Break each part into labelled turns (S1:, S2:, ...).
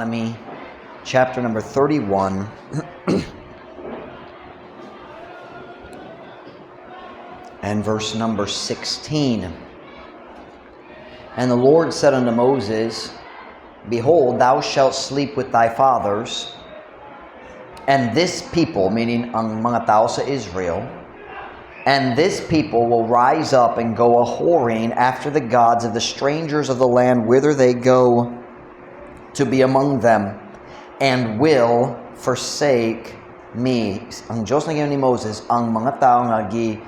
S1: Deuteronomy chapter number 31 and verse number 16. And the Lord said unto Moses, "Behold, thou shalt sleep with thy fathers, and this people," meaning ang mga tao sa Israel, "and this people will rise up and go a whoring after the gods of the strangers of the land whither they go to be among them, and will forsake me." Ang Diyos nag ni Moses, ang mga tao nga gi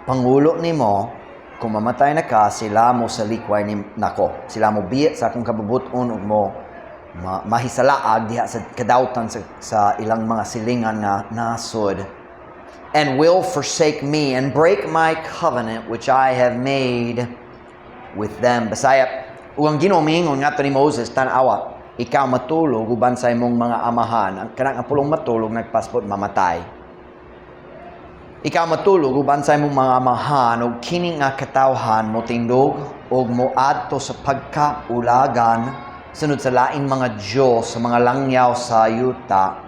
S1: pangulo nimo, kung mamatay na ka, sila mo salikway ni nako. Sila mo biya sa akong kabubuton ug mo mahisalaag diha sa kadawtan sa ilang mga silingan nga nasod. "And will forsake me and break my covenant which I have made with them." Bisaya, ug ang Ginoo miingon ngadto ni Moses, "Tan-awa, ikaw matulog uban sa imong mga amahan." Ang kanang nga pulong matulog nagpasabot mamatay. "Ikaw matulog uban sa imong mga amahan ug kini nga katawhan motindog ug moadto sa pagkaulagan sunod sa laing mga Dios sa mga langyaw sa yuta.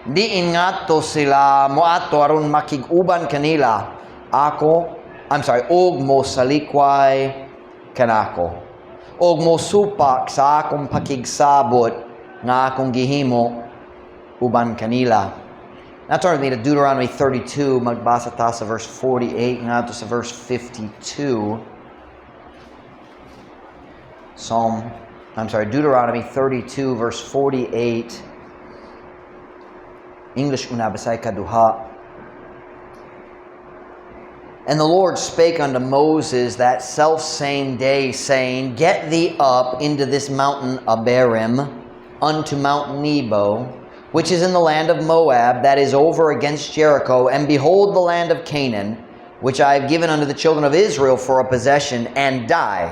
S1: Diin ngadto sila moadto aron makig-uban kanila ako, I'm sorry, ug mo salikway kanako ug mo supak sa akong pakigsabot nga akong gihimo uban kanila." Now turn with me to Deuteronomy 32, magbasa ta sa verse 48 ngadto sa verse 52. Psalm, I'm sorry, Deuteronomy 32 verse 48. English una, Bisaya kaduha. And the Lord spake unto Moses that selfsame day, saying, "Get thee up into this mountain Abarim, unto Mount Nebo, which is in the land of Moab, that is over against Jericho, and behold the land of Canaan, which I have given unto the children of Israel for a possession, and die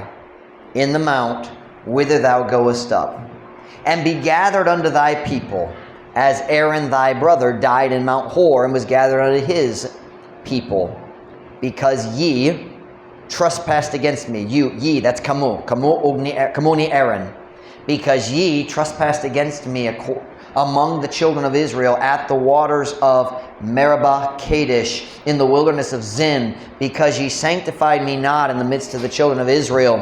S1: in the mount whither thou goest up, and be gathered unto thy people, as Aaron thy brother died in Mount Hor and was gathered unto his people, because ye trespassed against me." You, ye, that's kamo, kamo, og ni, kamo ni Aaron. "Because ye trespassed against me among the children of Israel at the waters of Meribah Kadesh in the wilderness of Zin, because ye sanctified me not in the midst of the children of Israel.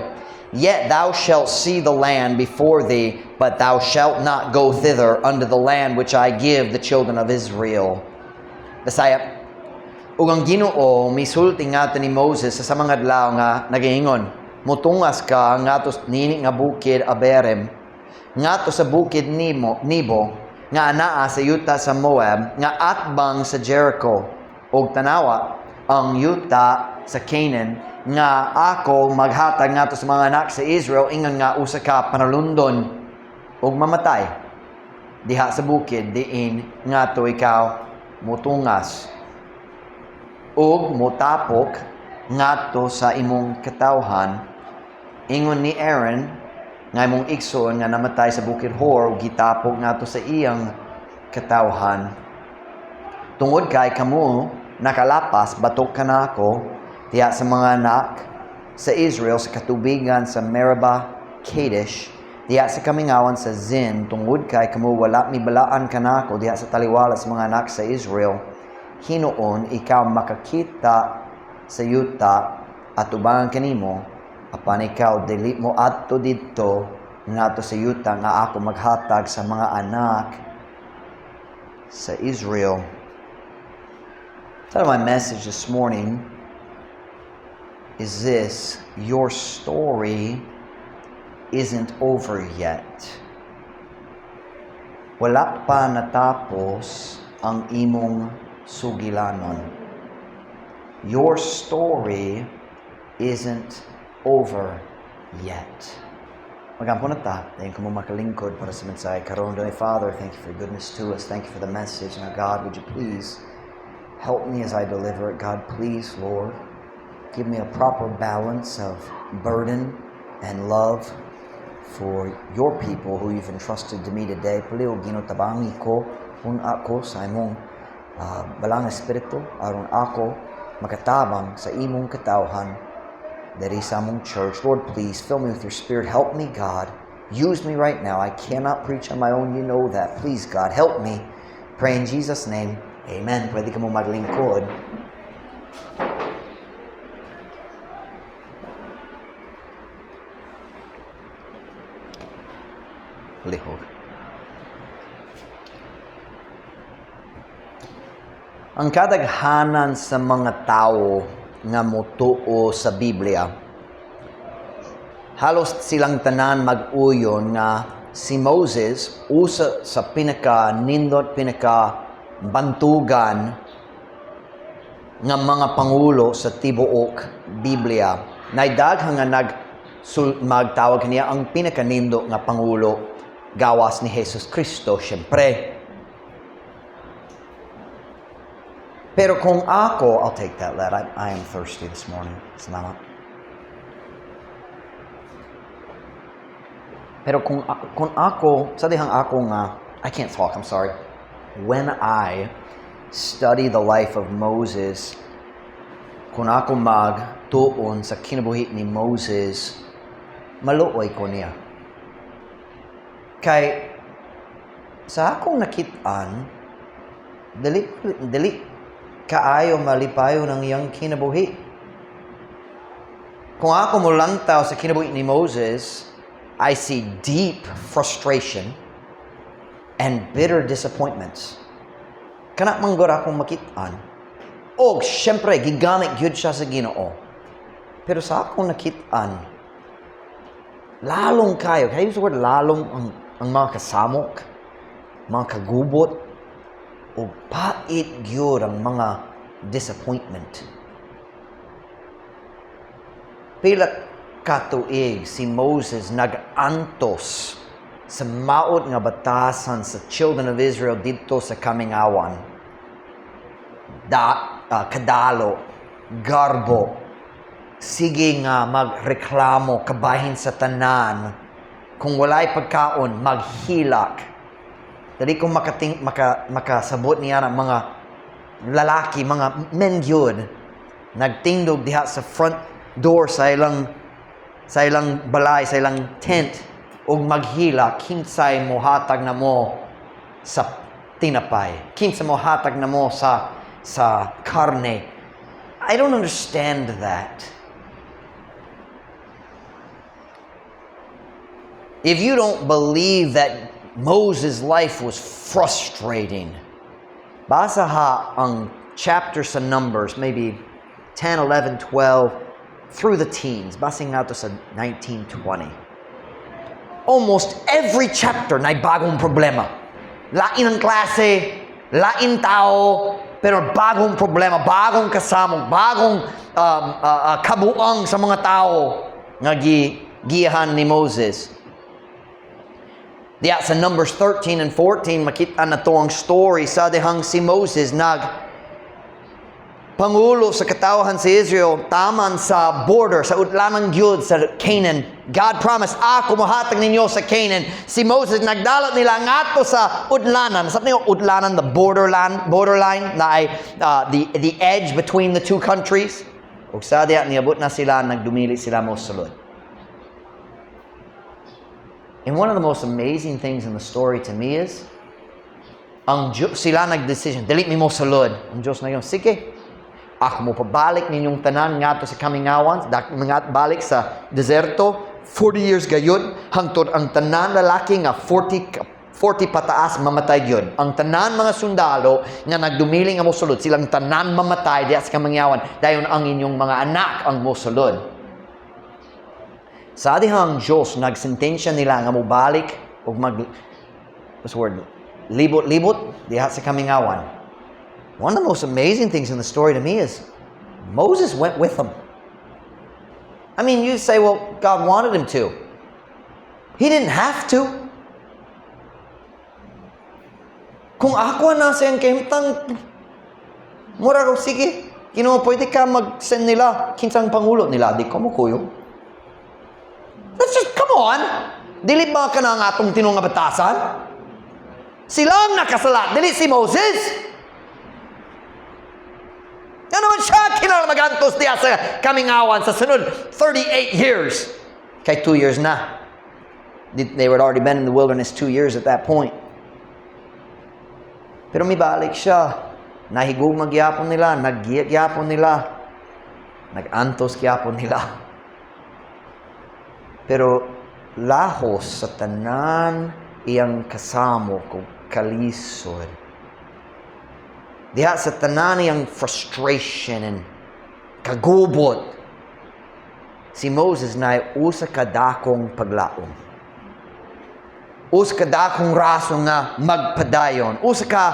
S1: Yet thou shalt see the land before thee, but thou shalt not go thither unto the land which I give the children of Israel." Bisaya, ug ang Ginoo misulti ngadto ni Moses sa samang adlaw nga nagaingon, "Mutungas ka ngadto nini nga bukid Abarim, ngadto sa bukid nimo Nebo nga anaa sa yuta sa Moab nga atbang sa Jericho, ug tanawa ang yuta sa Canaan nga ako maghatag ngadto sa mga anak sa Israel ingon nga usa ka panalundon, ug mamatay diha sa bukid diin ngadto ikaw mutungas ug motapok ngadto sa imong katawhan ingon ni Aaron nga imong igsoon nga namatay sa bukid Hor ug gitapok ngadto sa iyang katawhan tungod kay kamo nakalapas batok kanako diha sa mga anak sa Israel sa katubigan sa Meribah Kadesh diha sa kamingawan sa Zin, tungod kay kamo wala mibalaan kanako diha sa taliwala sa mga anak sa Israel. Hinuon ikaw makakita sa yuta atubangan kanimo, apan ikaw dili mo adto didto ngadto sa yuta nga ako maghatag sa mga anak sa Israel." Title of my message this morning is this: "Your Story Isn't Over Yet." Wala pa natapos ang imong sugilanon. Your story isn't over yet. Magampo na ta, dayon kamo makalingkod para sa mensahe karon. Heavenly Father, thank you for your goodness to us. Thank you for the message. Now, God, would you please help me as I deliver it? God, please, Lord, give me a proper balance of burden and love for your people who you've entrusted to me today. Palihog Ginoo tabangi ko, pun-a ko sa imong balaang espiritu aron ako makatabang sa imong katawhan diri sa among church. Lord, please fill me with your spirit. Help me, God. Use me right now. I cannot preach on my own. You know that. Please, God, help me. Pray in Jesus' name. Amen. Pwede ka mo maglingkod. Lihok. Ang kadaghanan sa mga tao nga motuo sa Biblia, halos silang tanan mag-uyon nga si Moses usa sa pinaka nindot, pinaka bantugan nga mga pangulo sa tibuok Biblia. Nay daghan nga magtawag niya ang pinakanindo nga pangulo gawas ni Jesus Kristo, syempre. Pero kung ako, I'll take that, lad. I am thirsty this morning. Salamat. Pero kung ako, sa dihang ako nga, I can't talk, I'm sorry. When I study the life of Moses, kung ako magtuon sa kinabuhi ni Moses, maluoy ko niya. Kay sa akong nakit-an, dili, dili kaayo malipayo ng iyang kinabuhi. Kung ako molantaw sa kinabuhi ni Moses, I see deep frustration and bitter disappointments. Kana man gud akong makit-an. Og syempre gigamit gyud siya sa Ginoo. Pero sa akong nakit-an, lalong kayo, can I use the word lalong ang mga kasamok, mga kagubot, o pait gyud ang mga disappointment. Pila katuig si Moses nag-antos sa maot nga batasan sa children of Israel didto sa kamingawan. Da, kadalo, garbo, sige nga magreklamo kabahin sa tanan. Kung walay pagkaon, maghilak. Dali kong makasabot niya ng mga lalaki, mga men gyud, nagtindog diha sa front door sa ilang balay, sa ilang tent, ug maghilak, kinsay mohatag na mo sa tinapay, kinsa mohatag na mo sa karne. I don't understand that. If you don't believe that Moses' life was frustrating, basa ha ang chapter sa Numbers, maybe 10, 11, 12, through the teens. Basin nga to sa 1920. Almost every chapter na bagong problema. Lain ang klase, lain tao, pero bagong problema, bagong kasamok, bagong kabuang sa mga tao nga gigiyahan ni Moses. Diya sa Numbers 13 and 14, makita na to ang story sa dihang si Moses nag pangulo sa katawahan sa Israel taman sa border, sa utlanan gyud sa Canaan. God promised, "Ako mohatag ninyo sa Canaan." Si Moses nagdala nila ngadto sa utlanan. Sa niyo utlanan, the borderland, borderline na ay the edge between the two countries. Ug sa diya niabot na sila, nagdumili sila mo sulod. And one of the most amazing things in the story to me is, ang Diyos, sila nag-decision, "Dili mi mo sulod." Ang Diyos na yun, "Sige, ako mo pabalik ninyong tanan ngadto sa kamingawan, mga balik sa deserto, 40 years gayud, hangtod ang tanan lalaki nga 40 pataas mamatay gyud. Ang tanan mga sundalo nga nagdumili nga mosulod, silang tanan mamatay diya sa kamingawan, dayon ang inyong mga anak ang mosulod." Sa dihang Diyos nagsentensya nila nga mobalik ug mag, what's the word, libot-libot diha sa kamingawan. One of the most amazing things in the story to me is Moses went with them. I mean, you say, "Well, God wanted him to." He didn't have to. Kung ako na sa iyang kahimtang, mura ko, "Sige, Ginoo, pwede ka mag-send nila, kinsang pangulo nila, di ko mo kuyog." Let's just, come on! Dili ba ka na ang atong tinuo nga batasan? Sila ang nakasala, dili si Moses. Ano man siya kinahanglan magantos diya sa kamingawan sa sunod 38 years? Kay 2 years na. They had already been in the wilderness 2 years at that point. Pero mibalik siya. Nahigugma gyapon nila, naggiya gyapon nila, nag-antos gyapon nila. Pero lahos sa tanan iyang kasamok ug kalisod, diha sa tanan iyang frustration and kagubot, si Moses na usa ka dakong paglaom. Usa ka dakong rason nga magpadayon. Usa ka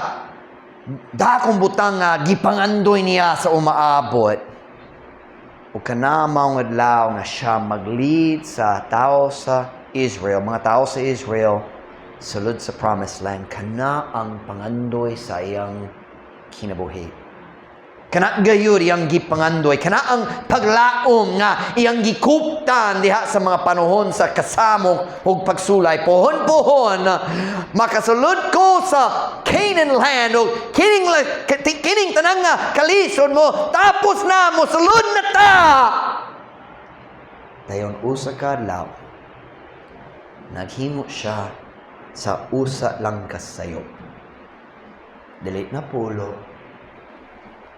S1: dakong butang nga gipangandoy niya sa umaabot. O kana maong adlaw nga siya mag-lead sa tao sa Israel, mga tao sa Israel, sulod sa Promised Land, kana ang pangandoy sa iyang kinabuhi. Kana gayud iyang gipangandoy, kana ang paglaom nga iyang gikuptan diha sa mga panahon sa kasamok ug pagsulay. Pohon-pohon, makasulod ko sa Canaan land ug kining tanan nga kalisod mo, tapos na, mosulod na ta. Dayon usa ka adlaw, naghimo siya sa usa lang ka sayop. Dili na 10,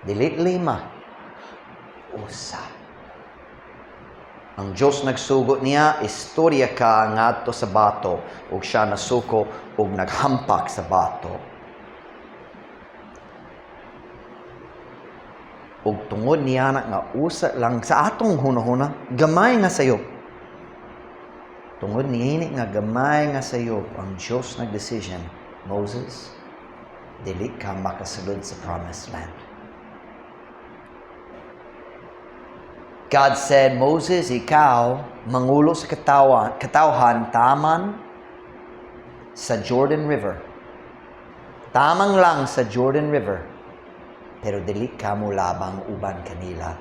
S1: dili 5, 1. Ang Diyos nagsugot niya, "Istorya ka ngadto sa bato," ug siya nasuko ug naghampak sa bato. Ug tungod niya na nga usa lang sa atong hunahuna, gamay nga sayop. Tungod niini nga gamay nga sayop, ang Diyos nagdesisyon, "Moses, dili ka makasulod sa Promised Land." God said, "Moses, ikaw, mangulo sa katawhan taman sa Jordan River. Tamang lang sa Jordan River. Pero dili ka mo labang uban kanila.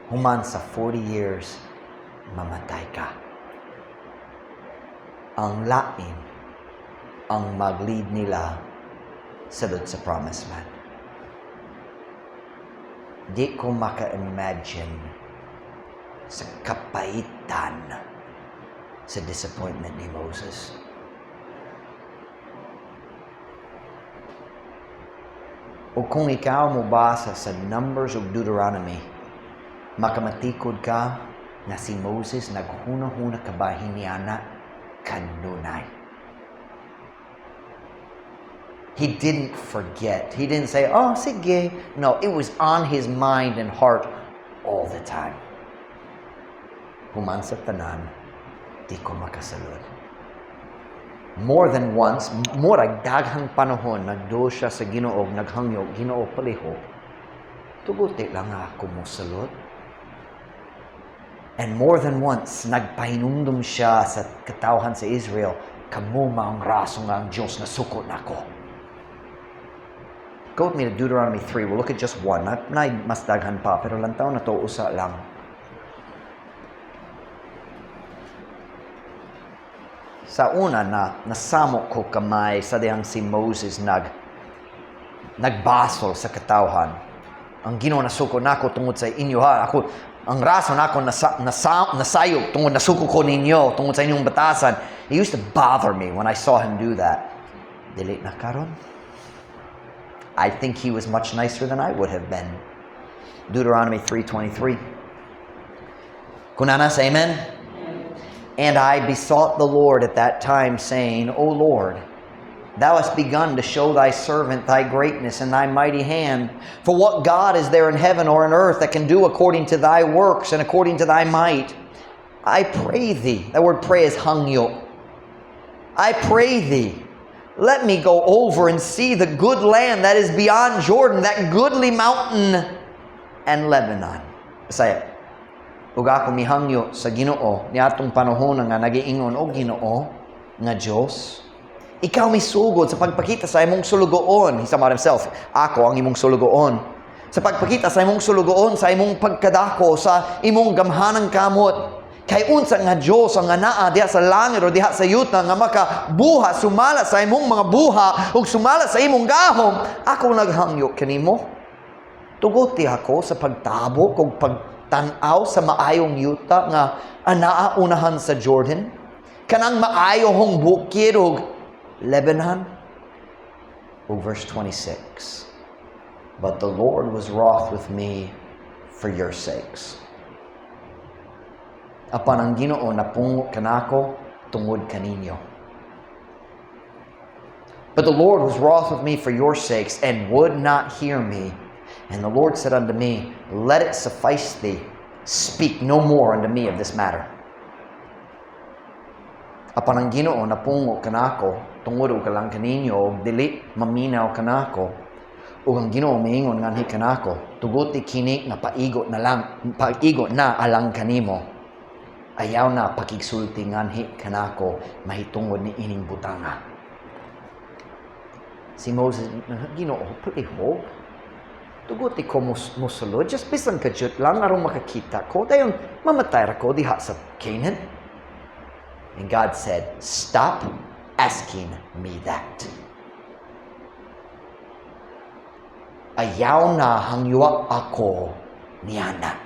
S1: Human sa 40 years, mamatay ka. Ang lain ang mag-lead nila sulod sa Promised Land." Di ko maka-imagine sa kapaitan sa disappointment ni Moses. O kung ikaw mo basa sa Numbers ug Deuteronomy, makamatikod ka na si Moses naghuna-huna kabahin niana kanunay. He didn't forget. He didn't say, "Oh, sige." No, it was on his mind and heart all the time. Human sa tanan, di ko makasulod. More than once, murag daghang panahon, nagduol siya sa Ginoo, naghangyo, "Ginoo, palihog. Tuguti lang ako mosulod." And more than once, nagpahinumdum siya sa katawhan sa Israel, "Kamo maong rason nga ang Diyos nasuko nako." Go with me to Deuteronomy 3. We'll look at just one. Not, na mas daghan pa, pero lantaw nato usa lang. Sa una na nasamok ko kamay sa dihang si Moses nagbasol sa katawhan. "Ang Ginoo nasuko nako tungod sa inyo ha. Ako ang rason ako nasayop tungod nasuko ko ninyo tungod sa inyong batasan." It used to bother me when I saw him do that. Dili na karon. I think he was much nicer than I would have been. Deuteronomy 3:23. Kunanas, amen? And I besought the Lord at that time, saying, "O Lord, thou hast begun to show thy servant thy greatness and thy mighty hand. For what God is there in heaven or in earth that can do according to thy works and according to thy might? I pray thee." That word "pray" is hangyo. "I pray thee, let me go over and see the good land that is beyond Jordan, that goodly mountain and Lebanon." Bisaya. Ug ako mihangyo sa Ginoo niadtong panahon nga nagiingon, "O Ginoo nga Dios, ikaw misugod sa pagpakita sa imong sulugoon." He's talking about himself. Ako ang imong sulugoon. "Sa pagpakita sa imong sulugoon, sa imong pagkadako, sa imong gamhanang kamot. Kay unsa nga Dios ang anaa diha sa langit o diha sa yuta nga makabuha sumala sa imong mga buha ug sumala sa imong gahom? Ako naghangyo kanimo. Tuguti ako sa pagtabok ug pagtan-aw sa maayong yuta nga anaa unahan sa Jordan." Kanang maayohong bukid ug Lebanon? O verse 26. "But the Lord was wroth with me for your sakes." Apan ang Ginoo napungo kanako tungod kaninyo. "But the Lord was wroth with me for your sakes and would not hear me. And the Lord said unto me, 'Let it suffice thee. Speak no more unto me of this matter.'" Apan ang Ginoo napungo kanako tungod og lang kaninyo ug dili maminaw kanako. Ug ang Ginoo miingon nganhi kanako, "Tuguti kini nga paigo na lang, paigo na alang kanimo. Ayaw na pakigsulti nganhi kanako mahitungod ni ining butanga." Si Moses, "Ginoo, palihog. Tuguti ko mosulod, just bisan kadyot lang aron makakita ko. Dayon, mamatay ra ko diha sa Canaan." And God said, "Stop asking me that." Ayaw na hangyoa ako niana.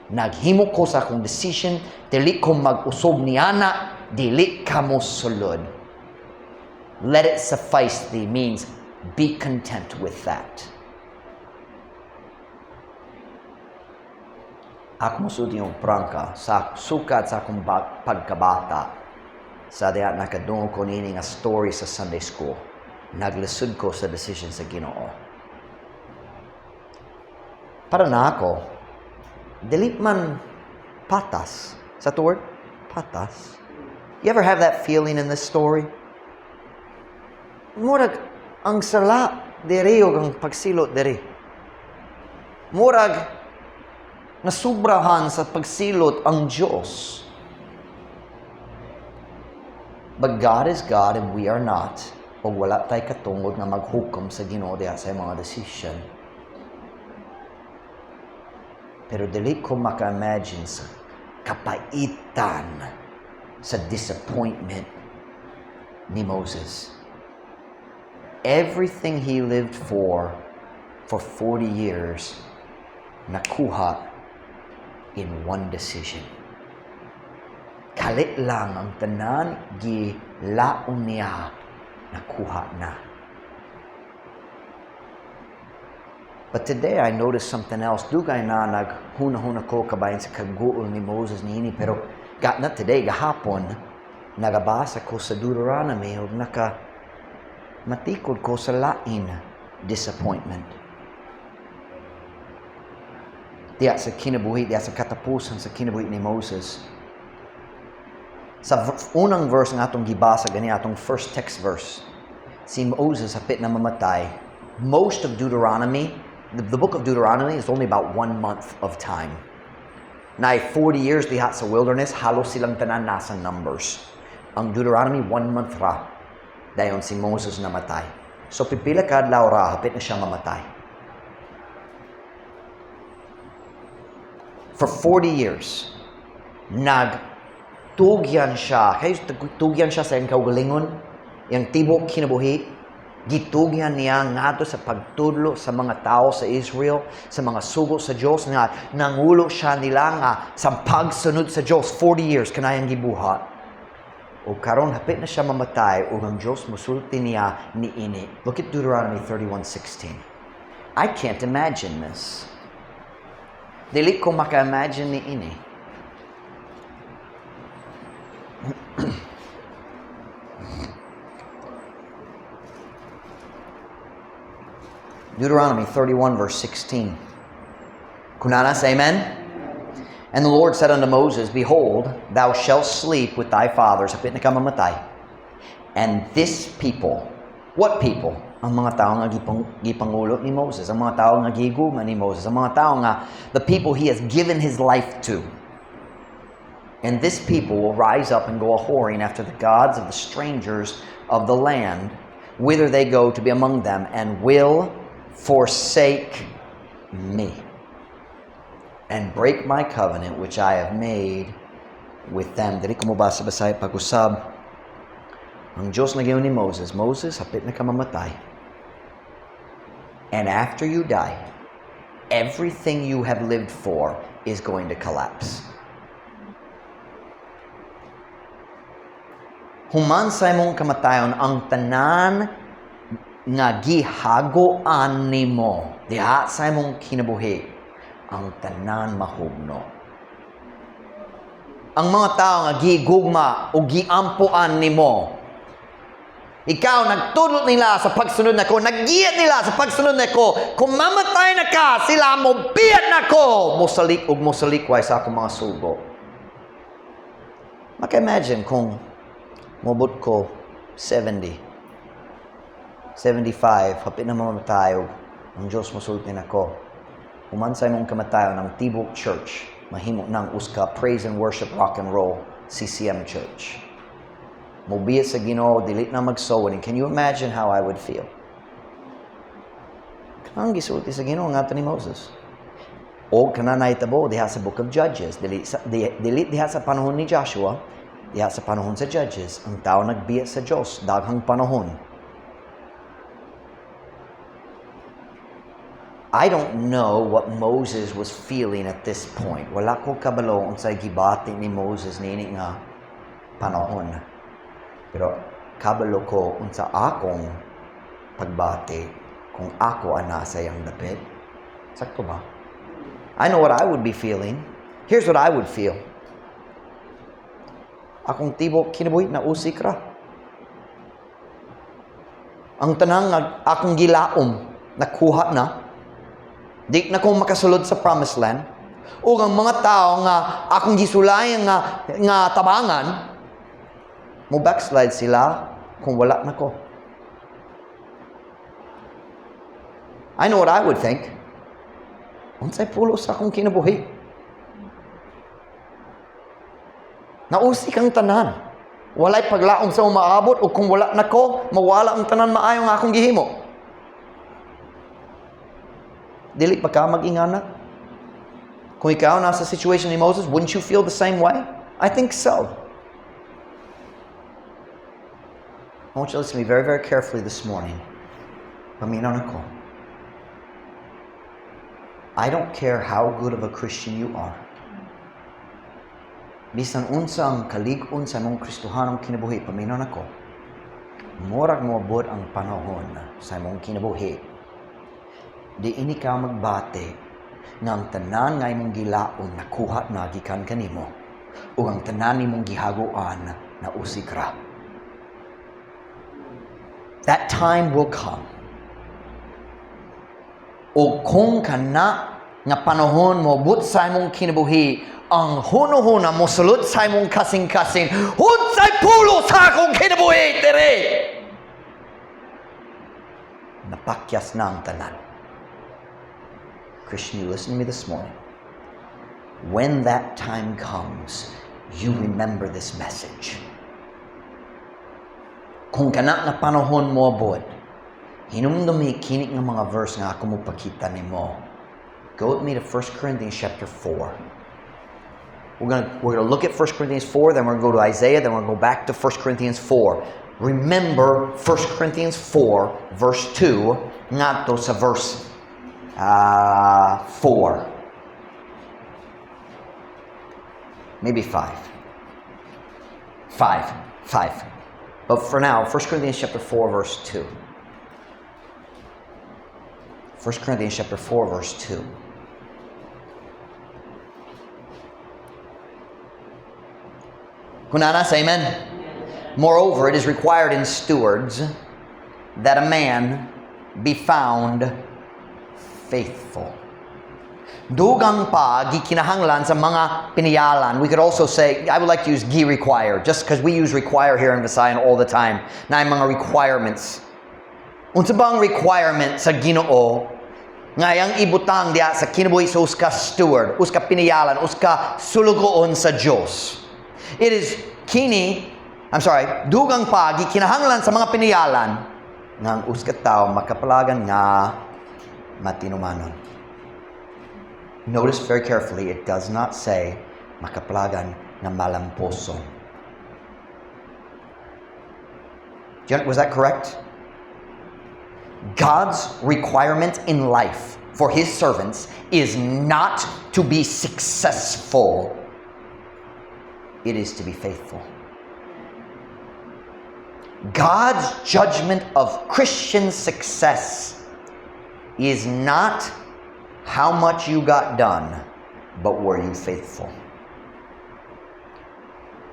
S1: Naghimo ko sa akong decision, dili ko mag-usob niana, dili ka mo sulod. "Let it suffice thee" means be content with that. Ako mosulti og prangka sa sukat sa akong pagkabata sa diha nakadungog ko nini nga story sa Sunday school. Naglisod ko sa decision sa Ginoo. Para na ako, dili man patas. Is that the word? Patas. You ever have that feeling in this story? Murag ang sala diri ug ang pagsilot diri. Murag nasubrahan sa pagsilot ang Diyos. But God is God and we are not. Ug wala tay katungod nga maghukom sa Ginoo diha sa mga decision. Pero dili ko maka-imagine sa kapaitan sa disappointment ni Moses. Everything he lived for 40 years, nakuha in one decision. Kalit lang ang tanan gilaom niya, nakuha na. But today I noticed something else. Dugay na naghuna-huna ko kabahin sa kaguol ni Moses niini, pero not today, gahapon nagabasa ko sa Deuteronomy ug naka matikod ko sa lain disappointment. Diya sa kinabuhi, diya sa katapusan sa kinabuhi ni Moses. Sa unang verse ng atong gibasa, gani atong first text verse, si Moses hapit na mamatay. Most of Deuteronomy, the book of Deuteronomy is only about one month of time. Na 40 years diha sa wilderness, halos silang tanan nasa Numbers. Ang Deuteronomy, one month ra. Dayon si Moses namatay. So pipila ka adlaw ra, hapit na siya mamatay. For 40 years, nagtugyan siya. Kay tugyan siya sa iyang kaugalingon, iyang tibok kinabuhi, gitugyan niya ngadto sa pagtudlo sa mga tao sa Israel, sa mga sugo sa Dios nga nangulo siya nila nga sa pagsunod sa Dios. 40 years kanayang gibuhat. O karon hapit na siya mamatay ug ang Dios musulti niya niini. Look at Deuteronomy 31:16. I can't imagine this. Dili ko maka-imagine niini. Deuteronomy 31 verse 16. Kunanas, amen? "And the Lord said unto Moses, 'Behold, thou shalt sleep with thy fathers,'" hapit na ka mamatay, "'and this people,'" What people? Ang mga tao nga gipangulo ni Moses, ang mga tao nga gigugma ni Moses, ang mga tao nga the people he has given his life to. "And this people will rise up and go a whoring after the gods of the strangers of the land, whither they go to be among them, and will forsake me, and break my covenant which I have made with them." Dili ko mobasa basay pag-usab. Ang Diyos nag ni Moses, "Moses, hapit na ka mamatay. And after you die, everything you have lived for is going to collapse." Human sa imong kamatayon, ang tanan nga gihagoan nimo diha sa imong kinabuhi, ang tanan mahugno. Ang mga tao nga gigugma o giampuan nimo, ikaw, nagtudlo nila sa pagsunod nako, naggiya nila sa pagsunod nako. Kung mamatay na ka, sila mo biyat nako. Mosalik ug mosalikway sa akong mga sugo. Maka-imagine kung mobot ko 70, 75, hapit na mamatay, ug ang Diyos mosulti nako. Human sa imong kamatayon, ang tibok church mahimo ng usa ka praise and worship rock and roll CCM church. Mobiyat sa Ginoo, dili na mag-soul winning. Can you imagine how I would feel? Kanang gisulti sa Ginoo ngadto ni Moses. O kana nahitabo diha sa Book of Judges, dili diha sa panahon ni Joshua, diha sa panahon sa Judges, ang tao nagbiya sa Dios daghang panahon. I don't know what Moses was feeling at this point. Wala ko kabalo unsay gibati ni Moses niini nga panahon. Pero kabalo ko unsa akong pagbati kung ako ang nasa iyang dapit. Sakto ba? I know what I would be feeling. Here's what I would feel. Akong tibok kinabuhi na usik ra. Ang tanang nga akong gilaom nakuha na. Di na ko makasulod sa promised land. O ang mga tao nga akong gisulayan nga tabangan, mo backslide sila kung wala na ko. I know what I would think. Unsay pulos sa akong kinabuhi? Nausik ang tanan. Walay paglaom sa umaabot o kung wala na ko, mawala ang tanan maayo nga akong gihimo. Dili pa ka mag-ingana? Kung ikaw nasa situation ni Moses, wouldn't you feel the same way? I think so. I want you to listen to me very, very carefully this morning. Paminaw nako. I don't care how good of a Christian you are. Bisan unsa ang kalig-on sa imong Kristohanong kinabuhi, paminaw nako. Murag moabot ang panahon sa imong kinabuhi. Di ini ka magbate nga ang tanan nga imong gilaon nakuha na gikan kanimo ug ang tanan nimong gihaguan na usik ra. That time will come. O kung kana nga panahon moabot sa imong kinabuhi, ang hunuhuna mosulod sa imong kasing-kasing, unsay pulos sa akong kinabuhi diri? Napakyas na ang tanan. Christian, you listen to me this morning. When that time comes, you remember this message. Kung kana nga panahon moabot, hinumdumi kini nga mga verse nga ako mopakita nimo. Go with me to 1 Corinthians chapter 4. We're gonna look at 1 Corinthians 4, then we're going to go to Isaiah, then we're going to go back to 1 Corinthians 4. Remember 1 Corinthians 4, verse 2, ngadto sa verse 4. Maybe 5. 5. 5. But for now, 1 Corinthians chapter 4, verse 2. 1 Corinthians chapter 4, verse 2. Kunana, say amen. Moreover, it is required in stewards that a man be found faithful. Dugang pa, gikinahanglan sa mga piniyalan. We could also say, I would like to use gi require, just because we use require here in Visayan all the time. Na yung mga requirements. Unsa ba ang requirement sa Ginoo nga iyang ibutang diha sa kinabuhi sa usa ka steward, usa ka piniyalan, usa ka sulugoon sa Dios? It is kini, I'm sorry, dugang pa gikinahanglan sa mga piniyalan nga ang usa ka tawo makapalagan nga matinumanon. Notice very carefully, it does not say makaplagan nga malamposon. Was that correct? God's requirement in life for His servants is not to be successful. It is to be faithful. God's judgment of Christian success is not how much you got done, but were you faithful?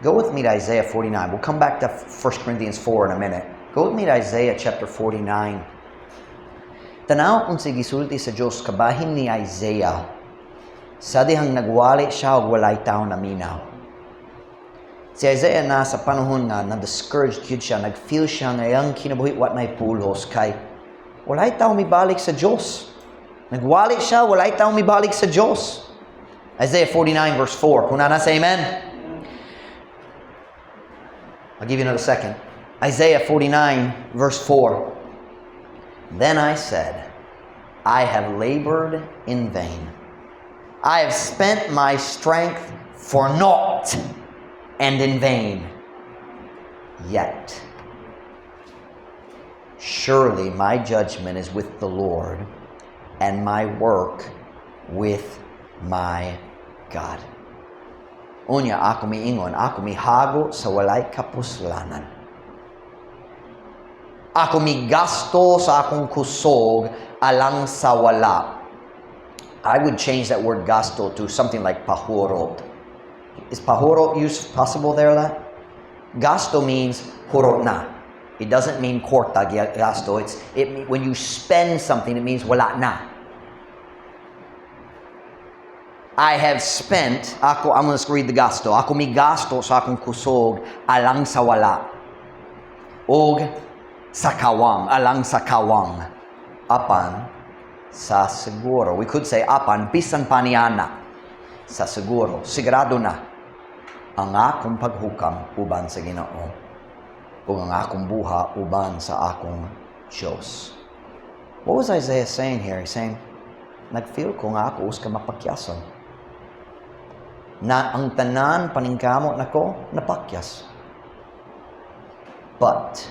S1: Go with me to Isaiah 49. We'll come back to 1 Corinthians 4 in a minute. Go with me to Isaiah chapter 49. Tanaw kung sige gisulti sa Diyos kabahin ni Isaiah sa dihang nagwali siya og walay tao naminaw. Si Isaiah na sa panahon nga na-discouraged gyud siya, nag-feel siya nga iyang kinabuhi wa nay pulos kay walay tao mibalik sa Diyos. Nagwali siya, walay tao mibalik sa Diyos. Isaiah 49 verse 4. Kung naa na, say amen. I'll give you another second. Isaiah 49 verse 4. "Then I said, I have labored in vain. I have spent my strength for naught and in vain. Yet, surely my judgment is with the Lord, and my work with my God. Unya ako miingon, ako mihago sa walay kapuslanan. Ako migasto sa akong kusog alang sa wala." I would change that word "gasto" to something like "pahurot." Is "pahurot" use possible there, la? "Gasto" means hurot na. It doesn't mean kwarta, gasto. When you spend something, it means wala na. I have spent, ako, I'm going to read the gasto. "Ako mi gasto sa akong kusog alang sa wala. Og sa kawang, alang sa kawang. Apan sa siguro." We could say "apan bisan pa niana sa siguro. Sigurado na ang akong paghukam uban sa Ginoo ug ang akong buhat uban sa akong Diyos." What was Isaiah saying here? He's saying, nag-feel ko nga ako usa ka mapakyason. Na ang tanan paningkamot nako napakyas. But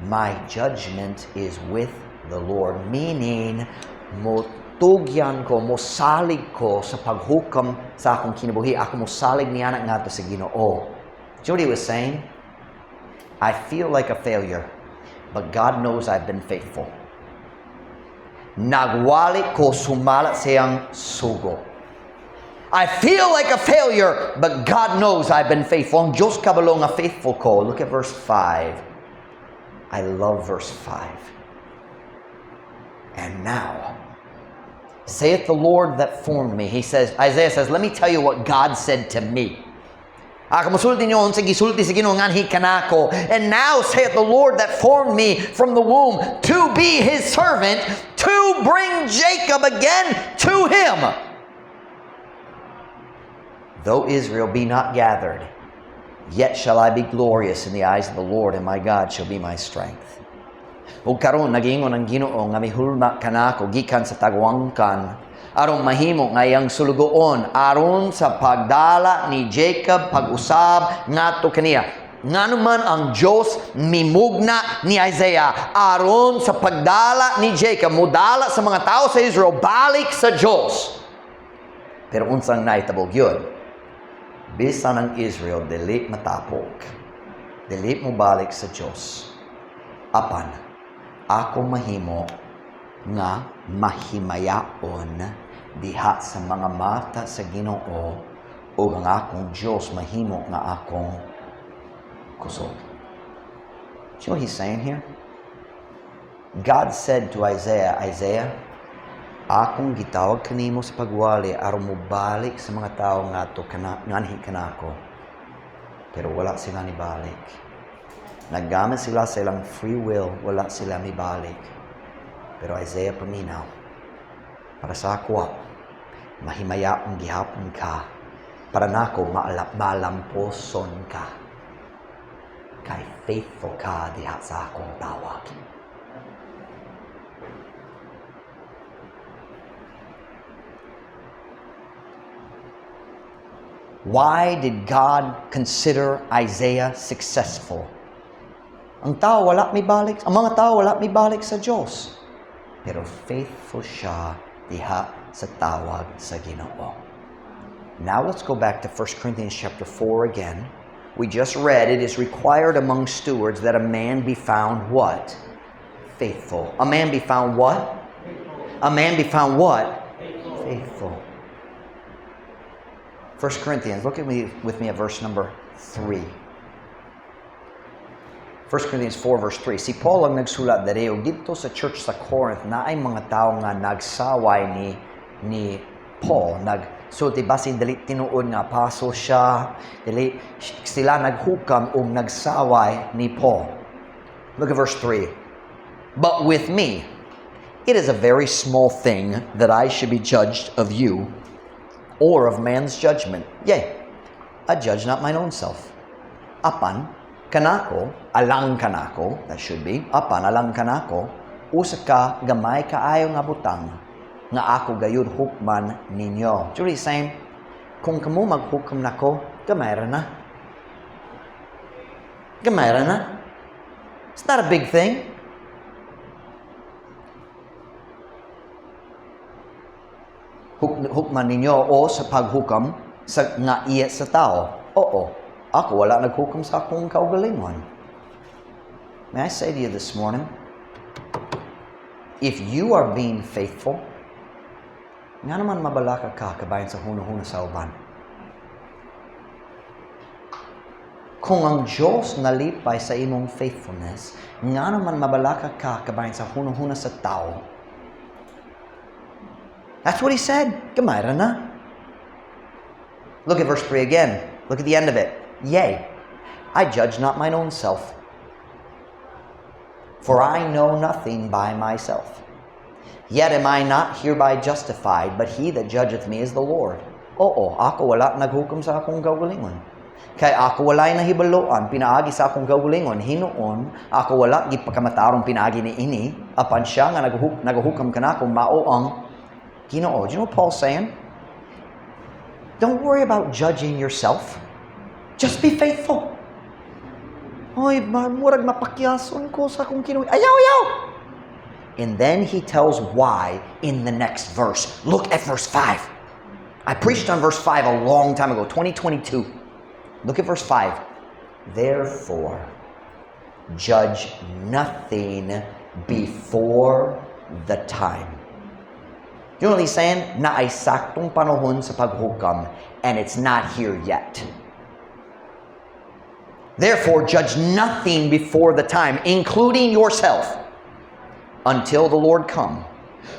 S1: my judgment is with the Lord, meaning motugyan ko, mosalig ko sa paghukam sa akong kinabuhi. Ako mosalig niana ngadto sa Ginoo. Do you know what he was saying? I feel like a failure, but God knows I've been faithful. Nagwali ko sumala sa iyang sugo. I feel like a failure, but God knows I've been faithful. Ang Diyos kabalo nga faithful ko. Look at verse 5. I love verse 5. "And now, saith the Lord that formed me." He says, Isaiah says, "Let me tell you what God said to me. Ako musulti niyo unsa gisulti sa Ginoo nganhi kanako. And now saith the Lord that formed me from the womb to be his servant, to bring Jacob again to him. Though Israel be not gathered, yet shall I be glorious in the eyes of the Lord, and my God shall be my strength." Ug karon nagingon ang Ginoo nga mihulma kanako gikan sa tagwangkan aron mahimo nga iyang sulugoon aron sa pagdala ni Jacob pag-usab ngadto kaniya. Ngano man ang Dios mimugna ni Isaiah aron sa pagdala ni Jacob, mudala sa mga tao sa Israel balik sa Dios. Pero unsang nahitabo gyud? Bisan ang Israel dili matapok, dili mo balik sa Dios, apan ako mahimo nga mahimayaon diha sa mga mata sa Ginoo ug ang akong Dios mahimo nga akong kusog. Do you know what he's saying here? God said to Isaiah, "Isaiah, akong gitawag kanimo sa pagwali aron mobalik sa mga tao ngadto kana nganhi kanako. Pero wala sila nibalik. Naggamit sila sa ilang free will, wala sila mibalik. Pero Isaiah, paminaw. Para sa ako, mahimayaon gihapon ka. Para nako, malamposon ka. Kay faithful ka diha sa akong tawag." Why did God consider Isaiah successful? Ang tao wala may balik, ang mga tao wala may balik sa Diyos. Pero faithful siya diha sa tawag sa Ginoo. Now let's go back to 1 Corinthians chapter 4 again. We just read, it is required among stewards that a man be found what? Faithful. A man be found what?
S2: Faithful.
S1: A man be found what?
S2: Faithful.
S1: Faithful. 1 Corinthians, look at me with me at verse number 3. 1 Corinthians 4 verse 3. Si Paul ang nagsulat dere ug didto sa church sa Corinth naay mga tawo nga nagsaway ni Paul, nagsulti basin dili tinuod nga apostle siya, dili sila naghukam og nagsaway ni Paul. Look at verse 3. "But with me it is a very small thing that I should be judged of you or of man's judgment. Yea, I judge not mine own self. Apan kanako, alang kanako," that should be, "apan alang kanako, usa ka gamay kaayo nga butang nga ako gayud hukman ninyo." Do you know what he's saying? Kung kamo maghukam nako, gamay ra na. Gamay ra na. It's not a big thing. Hukman ninyo o sa paghukam sa nga iya sa tao. Oo, ako wala naghukam sa akong kaugalingon. May I say to you this morning, if you are being faithful, nga naman mabalaka ka kabahin sa hunahuna sa uban? Kung ang Diyos nalipay sa imong faithfulness, nga naman mabalaka ka kabahin sa hunahuna sa tao? That's what he said. Gamay ra na. Look at verse 3 again. Look at the end of it. "Yea, I judge not mine own self. For I know nothing by myself. Yet am I not hereby justified, but he that judgeth me is the Lord." Oo, ako wala naghukom sa akong kaugalingon. Kay ako walay nahibaluan, pinaagi sa akong kaugalingon, hinuon, ako wala gipakamatarong pinaagi ni ini, apan siya nga naghukom kanako, mao ang Ginoo. Do you know what Paul's saying? Don't worry about judging yourself. Just be faithful. Oy, murag mapakyason ko sa akong kinabuhi. Ayaw, ayaw! And then he tells why in the next verse. Look at verse 5. I preached on verse 5 a long time ago, 2022. Look at verse 5. "Therefore, judge nothing before the time." You know what he's saying? Naay saktong panahon sa paghukam, and it's not here yet. "Therefore, judge nothing before the time, including yourself, until the Lord come,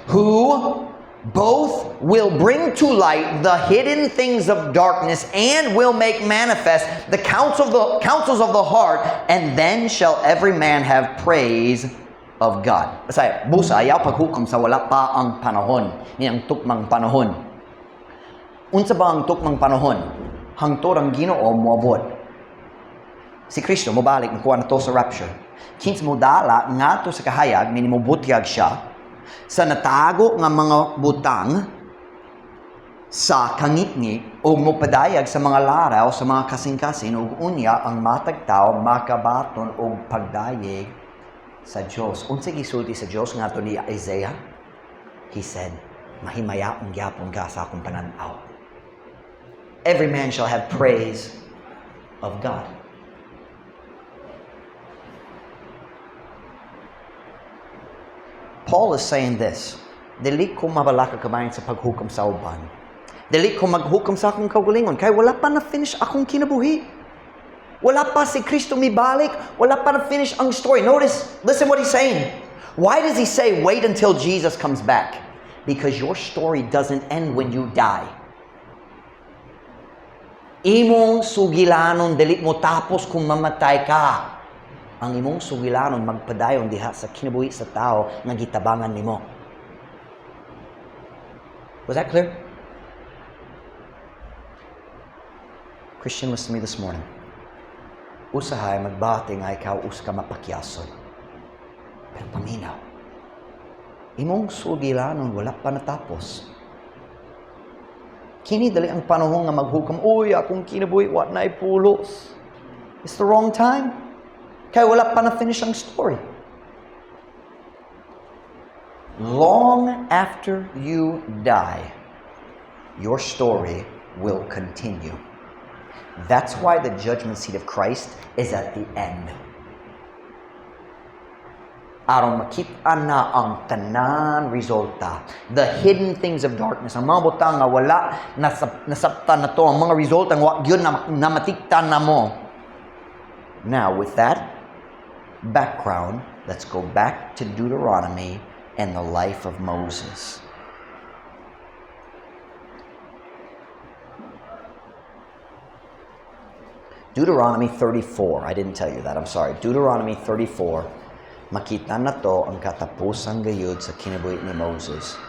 S1: who both will bring to light the hidden things of darkness and will make manifest the counsels of the heart, and then shall every man have praise of God." Basta, busa, ayaw paghukom sa wala pa ang panahon, ni ang tukmang panahon. Unsa ba ang tukmang panahon? Hangtod ang Ginoo moabot. Si Kristo mobalik, mukuha na to sa rapture. Kinsa modala ngadto sa kahayag, meaning mobutyag siya sa natago nga mga butang sa kangitngit o mopadayag sa mga laraw sa mga kasing-kasing ug unya ang matag tawo makabaton og pagdayeg sa Dios. Unsa gisulti sa Dios ngadto ni Isaiah? He said, "Mahimayaon gyapon ka sa akong panan-aw." Every man shall have praise of God. Paul is saying this: Dili ko mabalaka kabahin sa paghukom sa uban. Dili ko maghukom sa akong kaugalingon kay wala pa na-finish akong kinabuhi. Wala pa si Kristo mibalik. Wala pa na-finish ang story. Notice, listen what he's saying. Why does he say wait until Jesus comes back? Because your story doesn't end when you die. Imong sugilanon dili mo tapos kung mamatay ka. Ang imong sugilanon magpadayon diha sa kinabuhi sa tao nga gitabangan nimo. Was that clear? Christian, listen to me this morning. Usahay magbati nga ikaw usa ka mapakyason. Pero paminaw. Imong sugilanon wala pa natapos. Kini dali ang panahon nga maghukom, "Uy, akong kinabuhi wa na pulos." It's the wrong time. Kaya wala pa na-finish ang story. Long after you die, your story will continue. That's why the judgment seat of Christ is at the end. Aron makita na ang tanan resulta. The hidden things of darkness, ang mga butang nga wala nasabtan nato, ang mga resulta nga wa gyud na matiktan namo. Now, with that background, let's go back to Deuteronomy and the life of Moses. Deuteronomy 34. I didn't tell you that. I'm sorry. Deuteronomy 34. Makita nato ang katapusan gayud sa kinabuhi ni Moses.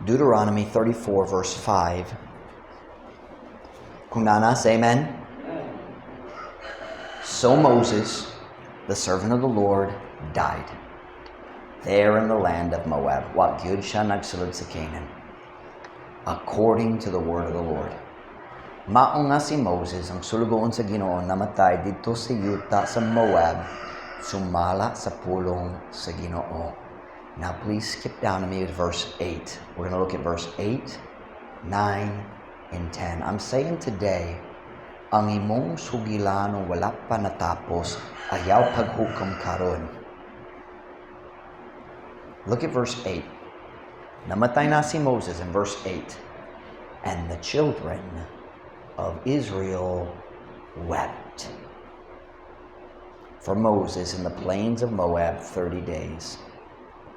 S1: Deuteronomy 34 verse 5. Kung naa na, say amen. So Moses, the servant of the Lord, died there in the land of Moab. Wa gyud siya nagsulod sa Canaan. According to the word of the Lord. Mao nga si Moses, ang sulugoon sa Ginoo, namatay didto sa yuta sa Moab, sumala sa pulong sa Ginoo. Now please skip down to me to verse 8. We're going to look at verse 8, 9, and 10. I'm saying today, ang imong sugilanon wala pa natapos, ayaw paghukom karon. Look at verse 8. Namatay na si Moses in verse 8. And the children of Israel wept for Moses in the plains of Moab 30 days.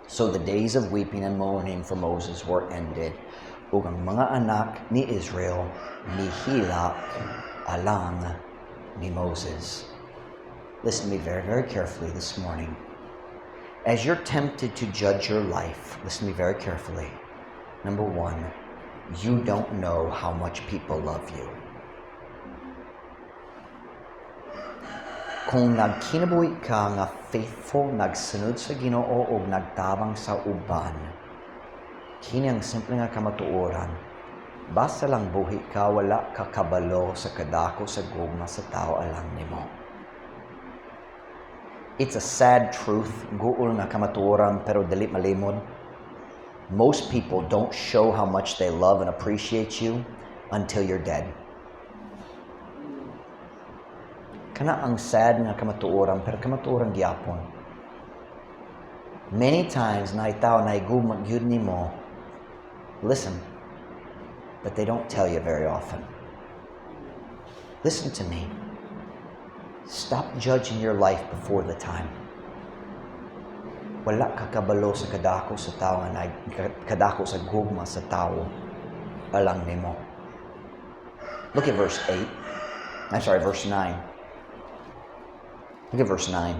S1: So the days of weeping and mourning for Moses were ended. Ug ang mga anak ni Israel mihilak alang ni Moses. Listen to me very, very carefully this morning. As you're tempted to judge your life, listen to me very carefully. Number one, you don't know how much people love you. Kung nagkinabuhi ka nga faithful, nagsunod sa Ginoo ug nagtabang sa uban, kini ang simple nga kamatuoran. Basta lang buhi ka, wala ka kabalo sa kadako sa gugma sa tao alang nimo. It's a sad truth, guol nga kamatuoran, pero dili malimod. Most people don't show how much they love and appreciate you until you're dead. Kana ang sad nga kamatuoran, pero kamatuoran gyapon. Many times naay tao nahigugma gyud nimo. Listen, but they don't tell you very often. Listen to me. Stop judging your life before the time. Wala ka kabalo sa kadako sa tao nga kadako sa gugma sa tao alang nimo. Look at verse 8. I'm sorry, verse 9. Look at verse 9.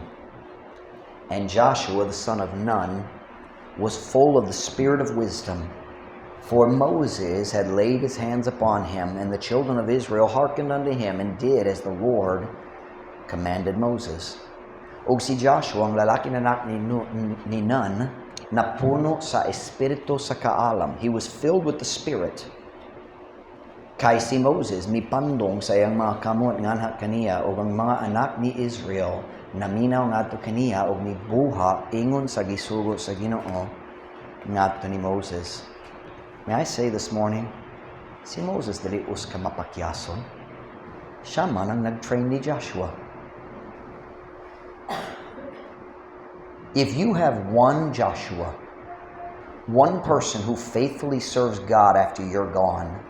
S1: And Joshua the son of Nun was full of the spirit of wisdom, for Moses had laid his hands upon him, and the children of Israel hearkened unto him and did as the Lord commanded Moses. Og si Joshua, ang lalaki na anak ni Nun, napuno sa espiritu sa kaalam. He was filled with the Spirit. Kay si Moses mipandong sa iyang mga kamot nganha kaniya, ug ang mga anak ni Israel naminaw ngadto kaniya ug mibuhat ingon sa gisugo sa Ginoo ngadto ni Moses. May I say this morning, si Moses dili usa ka mapakyason. Siya man ang nag-train ni Joshua. If you have one Joshua, one person who faithfully serves God after you're gone,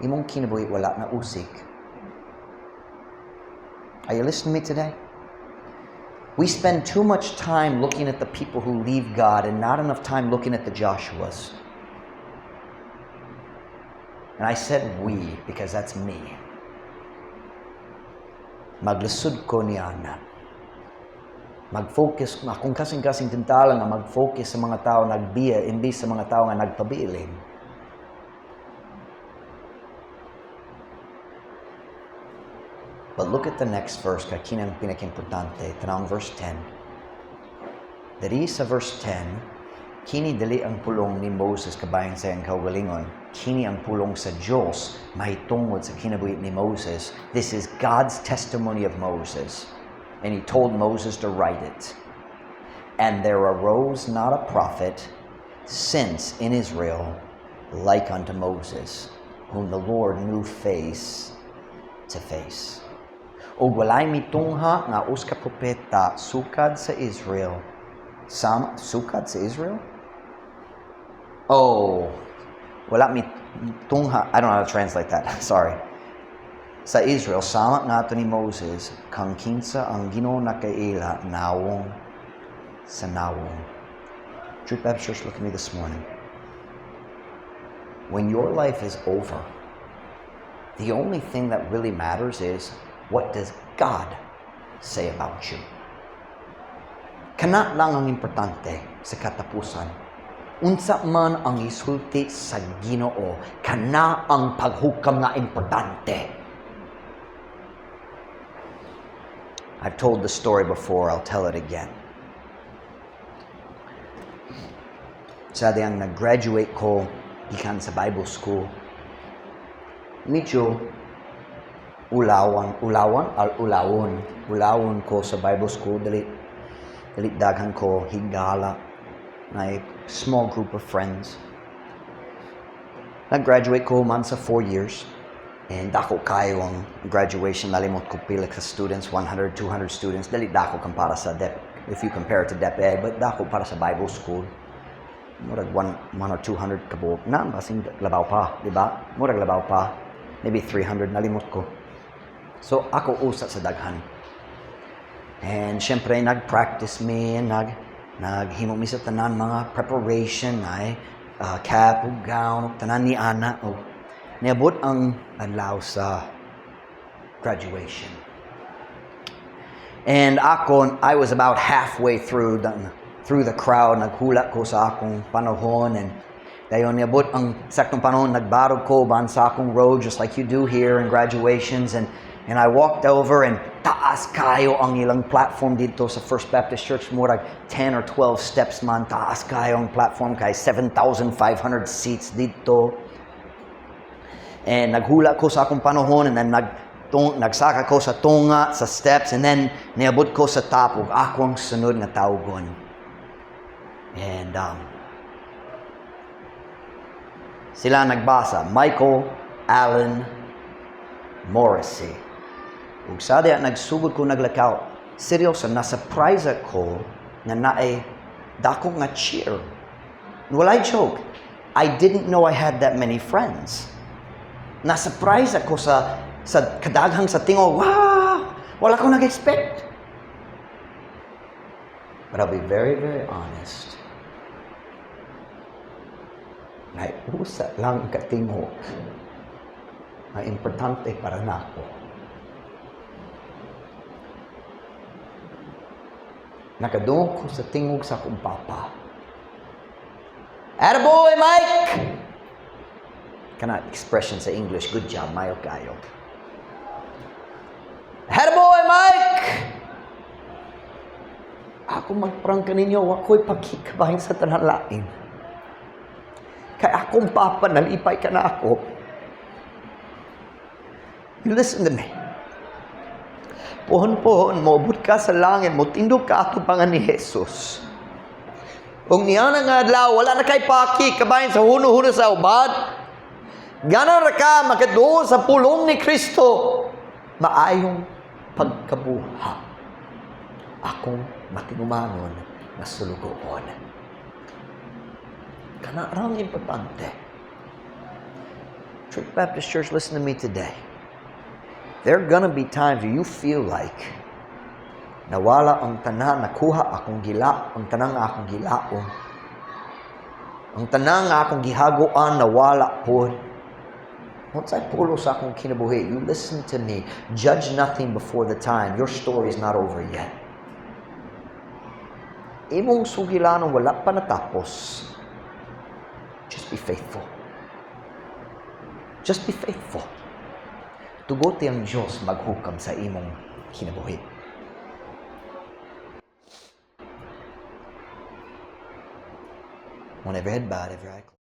S1: imong kinabuhi wala na usik. Are you listening to me today? We spend too much time looking at the people who leave God and not enough time looking at the Joshuas. And I said "we" because that's me. Maglisod ko niana. Mag-focus, akong kasing-kasing tintala nga mag-focus sa mga tao nagbiya, imbis sa mga tao nga nagpabilin. But look at the next verse, kay kini ang pinaka-importante, tanawang verse 10. Diri sa verse 10, kini dili ang pulong ni Moses kabahin sa iyang kaugalingon. Kini ang pulong sa Diyos mahitungod sa kinabuhi ni Moses. This is God's testimony of Moses. And he told Moses to write it. And there arose not a prophet since in Israel like unto Moses, whom the Lord knew face to face. Ug walay mitungha nga usa ka propeta sukad sa Israel. Sam, sukad sa Israel? Oh, wala mitungha. I don't know how to translate that. Sorry. Sa Israel, sama ngadto ni Moses, kang kinsa ang Ginoo nakaila nawong sa nawong. Truth Baptist Church, look at me this morning. When your life is over, the only thing that really matters is, what does God say about you? Kana lang ang importante sa katapusan. Unsa man ang isulti sa Ginoo, kana ang paghukam nga importante. I've told the story before, I'll tell it again. Sa diyang nag-graduate ko gikan sa Bible school, medyo ulawan, ulawan, al ulawon, ulawon ko sa Bible school, dali, dali daghan ko higala, my small group of friends. Nag-graduate ko man sa 4 years. And dako kayo ang graduation, nalimot ko pila ka students, 100, 200 students. Dali dako kumpara sa Dep, if you compare it to DepEd, but dako para sa Bible school. Murag 1 or 200 kabuok na, basin labaw pa, di ba? Murag labaw pa. Maybe 300, nalimot ko. So ako usa sa daghan. And syempre, nag-practice me, naghimo mi sa tanan mga preparation, ay cap ug gown, ug tanan ni ana, ug niabot ang adlaw sa graduation. And ako, I was about halfway through the crowd, naghula ko sa akong panahon, and dayon niabot ang saktong panahon, nagbarog ko ban sa akong row, just like you do here in graduations, and I walked over, and taas kayo ang ilang platform dito sa First Baptist Church, murag 10 or 12 steps man, taas kayo ang platform kay 7,500 seats dito. And naghula ko sa akong panahon and then nagsaka ko sa tunga, sa steps, and then niabot ko sa top ug ako ang sunod nga tawgon. And sila nagbasa, "Michael Allen Morrissey." Ug sa diya nagsugod ko naglakaw. Seryoso, na-surprise ako nga naay dako nga cheer. Walay joke. I didn't know I had that many friends. Na-surprise ako sa kadaghang sa tingog. Wow! Wala ko nag-expect. But I'll be very, very honest. Naay usa lang katingog na importante para nako. Nakadungog ko sa tingog sa akong papa. "Attaboy, Mike!" Kana expression sa English, good job, mayo kayo. "Attaboy, Mike!" Ako magprangka ninyo, ako'y pakikabahin sa tanan lain. Kay akong papa, nalipay ka na ako. You listen to me. Pohon-pohon, moabot ka sa langit, motindog ka atubangan ni Jesus. Kung niya nga adlaw, wala na kay paki, kabahin sa huno-huno sa ubad. Gana ra ka makadungog sa pulong ni Kristo. "Maayong pagkabuhat. Akong matinumanon na sulugoon." Kana rang importante. Truth Baptist Church, listen to me today. There are gonna be times where you feel like nawala ang tanan, nakuha akong gila, ang tanang akong gilaom. Ang tanang akong gihaguan, nawala pod. Unsay pulos sa akong kinabuhi? You listen to me. Judge nothing before the time. Your story is not over yet. Imong sugilanon wala pa natapos. Just be faithful. Just be faithful. Tugoti ang Diyos maghukam sa imong kinabuhi. Want every head bowed, every eye closed.